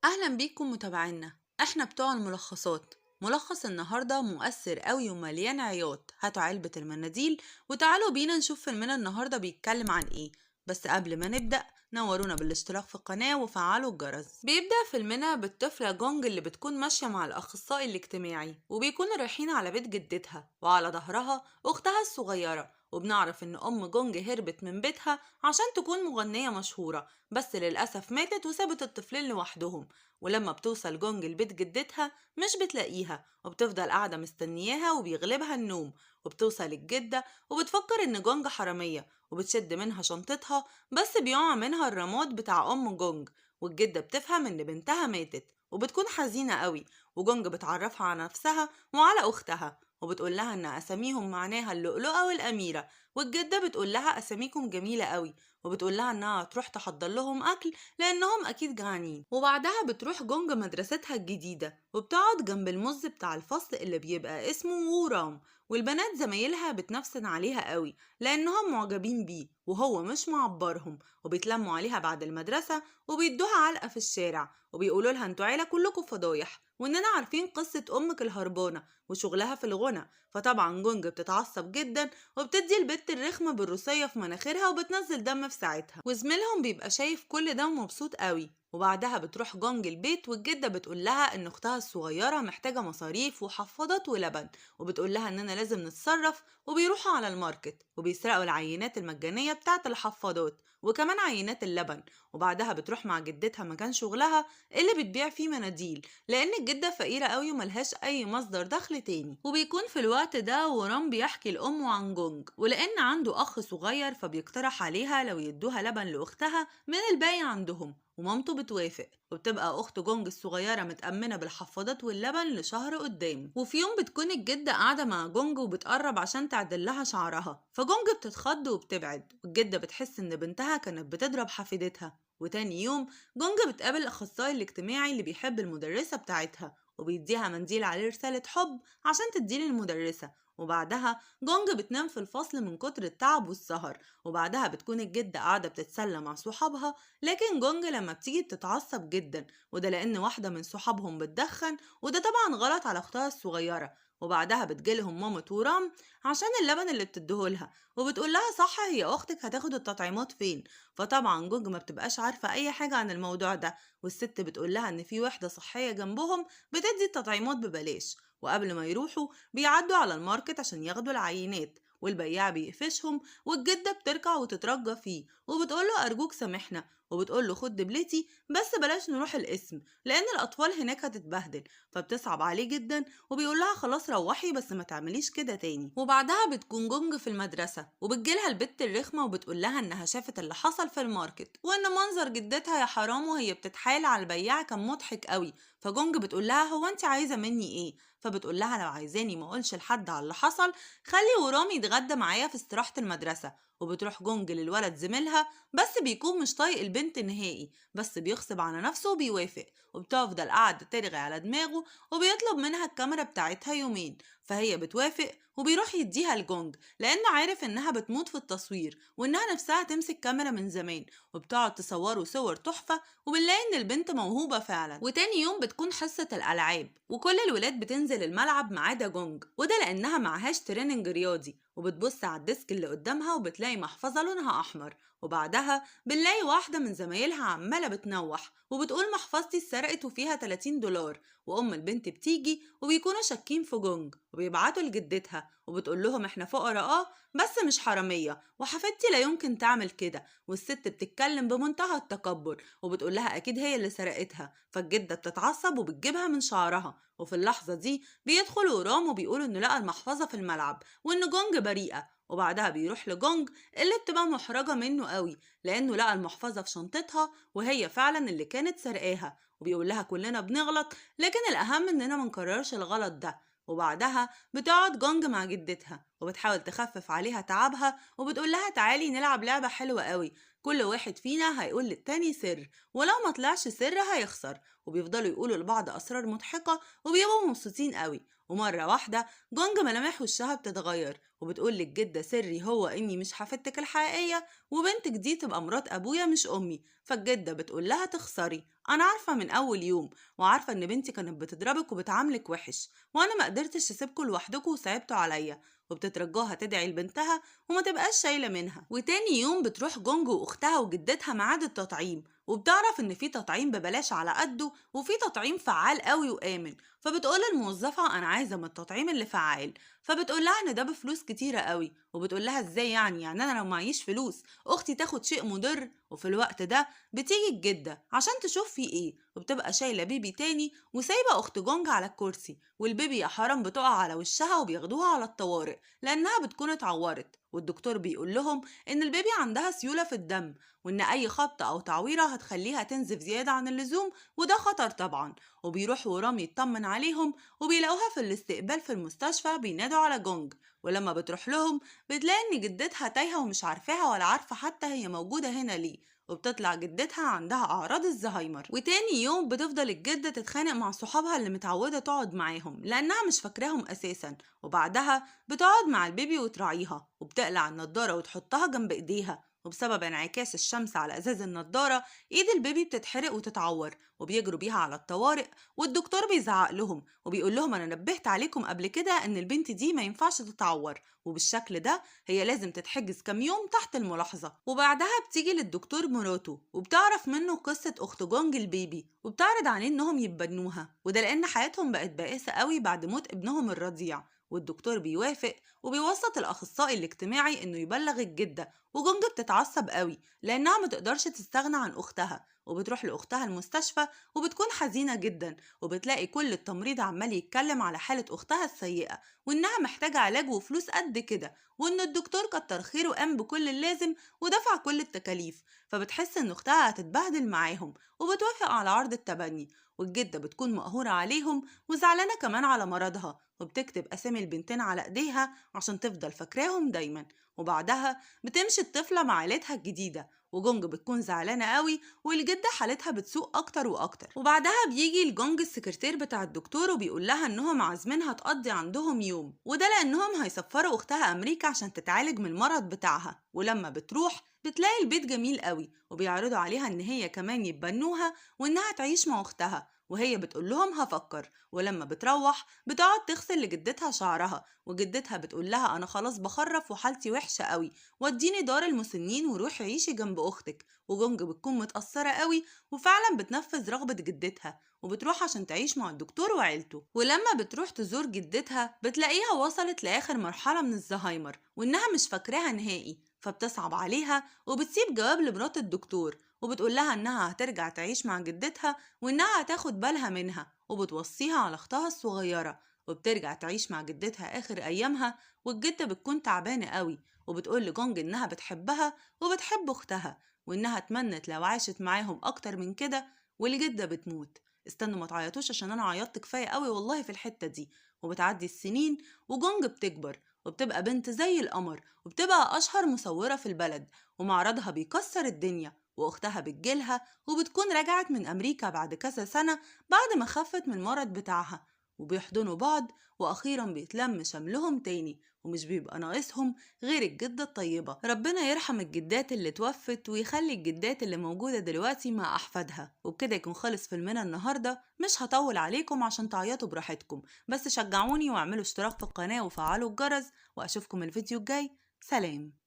أهلا بيكم متابعينا، احنا بتوع الملخصات. ملخص النهاردة مؤثر قوي ومليان عياط. هاتوا علبة المناديل وتعالوا بينا نشوف فيلمنا النهاردة بيتكلم عن ايه. بس قبل ما نبدأ نورونا بالاشتراك في القناة وفعلوا الجرس. بيبدأ فيلمنا بالطفلة جونج اللي بتكون ماشية مع الأخصائي الاجتماعي، وبيكونوا رايحين على بيت جدتها وعلى ظهرها أختها الصغيرة. وبنعرف إن أم جونج هربت من بيتها عشان تكون مغنية مشهورة، بس للأسف ماتت وسابت الطفلين لوحدهم. ولما بتوصل جونج لبيت جدتها مش بتلاقيها، وبتفضل قاعدة مستنياها وبيغلبها النوم. وبتوصل الجدة وبتفكر إن جونج حرامية وبتشد منها شنطتها، بس بيقع منها الرماد بتاع أم جونج. والجدة بتفهم إن بنتها ماتت وبتكون حزينة قوي. وجونج بتعرفها على نفسها وعلى أختها، وبتقول لها إن أساميهم معناها اللؤلؤة والأميرة. والجدة بتقول لها أساميكم جميلة قوي، وبتقول لها إنها تروح تحضر لهم أكل لأنهم أكيد جعانين. وبعدها بتروح جونج مدرستها الجديدة وبتقعد جنب المز بتاع الفصل اللي بيبقى اسمه وورام، والبنات زمايلها بتنفسن عليها قوي لأنهم معجبين بيه وهو مش معبرهم، وبيتلموا عليها بعد المدرسة وبيدوها علقة في الشارع وبيقولوا لها انتوا عيلة كلكم فضايح وإننا عارفين قصة أمك الهربانة وشغلها في الغنى. فطبعا جونج بتتعصب جدا وبتدي البت الرخمة بالروسية في مناخيرها وبتنزل دم في ساعتها، وزميلهم بيبقى شايف كل ده ومبسوط قوي. وبعدها بتروح جونج البيت والجدة بتقول لها إن أختها الصغيرة محتاجة مصاريف وحفاضات ولبن، وبتقول لها إننا لازم نتصرف. وبيروحوا على الماركت وبيسرقوا العينات المجانية بتاعة الحفاضات وكمان عينات اللبن. وبعدها بتروح مع جدتها مكان شغلها اللي بتبيع فيه مناديل، لأن الجدة فقيرة قوي وملهاش أي مصدر دخل تاني. وبيكون في الوقت ده ورام بيحكي لأمه عن جونج، ولأن عنده أخ صغير فبيقترح عليها لو يدوها لبن لأختها من الباقي عندهم، ومامته بتوافق. وبتبقى أخت جونج الصغيرة متأمنة بالحفاضات واللبن لشهر قدام. وفي يوم بتكون الجدة قاعدة مع جونج وبتقرب عشان تعدل لها شعرها، فجونج بتتخض وبتبعد، والجدة بتحس إن بنتها كانت بتضرب حفيدتها. وتاني يوم جونج بتقابل الأخصائي الاجتماعي اللي بيحب المدرسة بتاعتها، وبيديها منديل عليه رسالة حب عشان تديه للمدرسة. وبعدها جونج بتنام في الفصل من كتر التعب والسهر. وبعدها بتكون الجدة قاعدة بتتسلى مع صحابها، لكن جونج لما بتيجي بتتعصب جدا، وده لأن واحدة من صحابهم بتدخن، وده طبعا غلط على أختها الصغيرة. وبعدها بتجيلهم مامة ورام عشان اللبن اللي بتديهولها، وبتقول لها صح هي أختك هتاخد التطعيمات فين؟ فطبعا جونج ما بتبقاش عارفة أي حاجة عن الموضوع ده، والست بتقول لها إن في وحدة صحية جنبهم بتدي التطعيمات ببلاش. وقبل ما يروحوا بيعدوا على الماركت عشان ياخدوا العينات، والبياع بيقفشهم، والجدة بتركع وتترجى فيه وبتقوله أرجوك سامحنا، وبتقوله خد دبلتي بس بلاش نروح القسم لأن الأطفال هناك هتتبهدل. فبتصعب عليه جدا وبيقول لها خلاص روحي بس ما تعمليش كده تاني. وبعدها بتكون جونج في المدرسة وبتجيلها البت الرخمة وبتقول لها إنها شافت اللي حصل في الماركت، وإن منظر جدتها يا حرام وهي بتتحايل على البياع كان مضحك قوي. فجونج بتقول لها هو أنت عايزة مني إيه؟ فبتقول لها لو عايزاني ما اقولش لحد على اللي حصل خلي ورامي يتغدى معايا في استراحة المدرسة. وبتروح جونج للولد زميلها، بس بيكون مش طايق البنت نهائي، بس بيغصب على نفسه وبيوافق. وبتفضل قاعدة ترغي على دماغه وبيطلب منها الكاميرا بتاعتها يومين، فهي بتوافق وبيروح يديها لجونج لأنه عارف إنها بتموت في التصوير وإنها نفسها تمسك كاميرا من زمان، وبتقعد تصوره صور تحفة، وبنلاقي إن البنت موهوبة فعلا. وتاني يوم بتكون حصة الألعاب وكل الولاد بتنزل الملعب ما عدا جونج، وده لأنها معهاش training رياضي. وبتبص على ال desk اللي قدامها وبتلاقي محفظة لونها أحمر. وبعدها بنلاقي واحدة من زمايلها عمالة بتنوح وبتقول محفظتي اتسرقت وفيها $30. وأم البنت بتيجي وبيكونوا شاكين في جونج وبيبعتوا لجدتها وبتقول لهم احنا فقراء بس مش حرامية وحفيدتي لا يمكن تعمل كده. والست بتتكلم بمنتهى التكبر وبتقول لها أكيد هي اللي سرقتها. فالجدة بتتعصب وبتجيبها من شعرها. وفي اللحظة دي بيدخل ورام وبيقولوا إنه لقى المحفظة في الملعب وإن جونج بريئة. وبعدها بيروح لجونج اللي بتبقى محرجة منه قوي لأنه لقى المحفظة في شنطتها وهي فعلا اللي كانت سرقاها، وبيقول لها كلنا بنغلط لكن الأهم إننا ما نكررش الغلط ده. وبعدها بتقعد جونج مع جدتها وبتحاول تخفف عليها تعبها وبتقول لها تعالي نلعب لعبة حلوة قوي، كل واحد فينا هيقول للتاني سر ولو ما طلعش سر هيخسر. وبيفضلوا يقولوا لبعض أسرار مضحكة وبيبقوا مبسوطين قوي. ومرة واحدة جونج ملامح وشها بتتغير وبتقول للجدة سري هو إني مش حفيدتك الحقيقية وبنتك دي تبقى مرات أبويا مش أمي. فالجدة بتقول لها تخسري، أنا عارفة من أول يوم وعارفة إن بنتي كانت بتضربك وبتعاملك وحش وأنا ما قدرتش أسيبكوا لوحدكوا وصعبتوا عليا. وبتترجاها تدعي لبنتها وما تبقاش شايلة منها. وتاني يوم بتروح جونج وأختها وجدتها ميعاد التطعيم، وبتعرف إن في تطعيم ببلاش على قده وفي تطعيم فعال قوي وآمن. فبتقول الموظفة أنا عايزة من التطعيم اللي فعال، فبتقول لها إن ده بفلوس كتيرة قوي، وبتقول لها إزاي يعني أنا لو معيش فلوس أختي تاخد شيء مضر. وفي الوقت ده بتيجي الجدة عشان تشوف في إيه، وبتبقى شايلة بيبي تاني وسايبة أخت جونج على الكرسي، والبيبي يا حرام بتقع على وشها وبياخدوها على الطوارئ لأنها بتكون اتعورت. والدكتور بيقول لهم إن البيبي عندها سيولة في الدم وإن أي خبطة أو تعويرة هتخليها تنزف زيادة عن اللزوم وده خطر طبعا. وبيروح ورام يطمن عليهم وبيلاقوها في الاستقبال في المستشفى بينادوا على جونج، ولما بتروح لهم بتلاقي إن جدتها تايهة ومش عارفاها ولا عارفة حتى هي موجودة هنا ليه، وبتطلع جدتها عندها أعراض الزهايمر. وتاني يوم بتفضل الجدة تتخانق مع صحابها اللي متعودة تقعد معاهم لأنها مش فاكراهم أساسا، وبعدها بتقعد مع البيبي وتراعيها وبتقلع النضارة وتحطها جنب إيديها، وبسبب انعكاس الشمس على ازاز النضاره ايد البيبي بتتحرق وتتعور، وبيجروا بيها على الطوارئ والدكتور بيزعق لهم وبيقول لهم انا نبهت عليكم قبل كده ان البنت دي ما ينفعش تتعور، وبالشكل ده هي لازم تتحجز كام يوم تحت الملاحظه. وبعدها بتيجي للدكتور مراته وبتعرف منه قصه اخت جونج البيبي، وبتعرض عليه انهم يتبنوها، وده لان حياتهم بقت بائسه قوي بعد موت ابنهم الرضيع. والدكتور بيوافق وبيوسط الأخصائي الاجتماعي إنه يبلغ الجدة، وجونج بتتعصب قوي لأنها ما تقدرش تستغنى عن أختها، وبتروح لأختها المستشفى وبتكون حزينة جدا، وبتلاقي كل التمريض عمال يتكلم على حالة أختها السيئة وإنها محتاجة علاج وفلوس قد كده، وإن الدكتور كتر خيره قام بكل اللازم ودفع كل التكاليف. فبتحس إن أختها هتتبهدل معاهم وبتوافق على عرض التبني. والجدة بتكون مقهورة عليهم وزعلانة كمان على مرضها، وبتكتب أسامي البنتين على إيديها عشان تفضل فاكراهم دايما. وبعدها بتمشي الطفلة مع عيلتها الجديدة، وجونج بتكون زعلانة قوي والجدة حالتها بتسوء أكتر وأكتر. وبعدها بيجي الجونج السكرتير بتاع الدكتور وبيقول لها إنهم عازمينها تقضي عندهم يوم، وده لأنهم هيسفروا أختها أمريكا عشان تتعالج من المرض بتاعها. ولما بتروح بتلاقي البيت جميل قوي، وبيعرضوا عليها إن هي كمان يتبنوها وإنها تعيش مع أختها، وهي بتقول لهم هفكر. ولما بتروح بتقعد تغسل لجدتها شعرها، وجدتها بتقول لها انا خلاص بخرف وحالتي وحشه قوي، وديني دار المسنين وروحي عيشي جنب اختك. وجونج بتكون متأثرة قوي وفعلا بتنفذ رغبة جدتها وبتروح عشان تعيش مع الدكتور وعيلته. ولما بتروح تزور جدتها بتلاقيها وصلت لآخر مرحلة من الزهايمر وإنها مش فاكراها نهائي، فبتصعب عليها وبتسيب جواب لمرات الدكتور وبتقول لها إنها هترجع تعيش مع جدتها وإنها هتاخد بالها منها، وبتوصيها على أختها الصغيرة. وبترجع تعيش مع جدتها آخر أيامها، والجدة بتكون تعبانة قوي وبتقول لجونج إنها بتحبها وبتحب أختها وإنها اتمنت لو عاشت معاهم أكتر من كده، والجدة بتموت. استنوا ما تعيطوش عشان أنا عيطت كفاية قوي والله في الحتة دي. وبتعدي السنين وجونج بتكبر وبتبقى بنت زي القمر، وبتبقى أشهر مصورة في البلد ومعرضها بيكسر الدنيا، وأختها بتجيلها وبتكون رجعت من أمريكا بعد كذا سنة بعد ما خفت من المرض بتاعها، وبيحضنوا بعض وأخيرا بيتلم شملهم تاني، ومش بيبقى ناقصهم غير الجدة الطيبة. ربنا يرحم الجدات اللي توفت ويخلي الجدات اللي موجودة دلوقتي مع أحفادها. وبكده يكون خلص فيلمنا النهاردة، مش هطول عليكم عشان تعيطوا براحتكم، بس شجعوني واعملوا اشتراك في القناة وفعلوا الجرس، وأشوفكم الفيديو الجاي. سلام.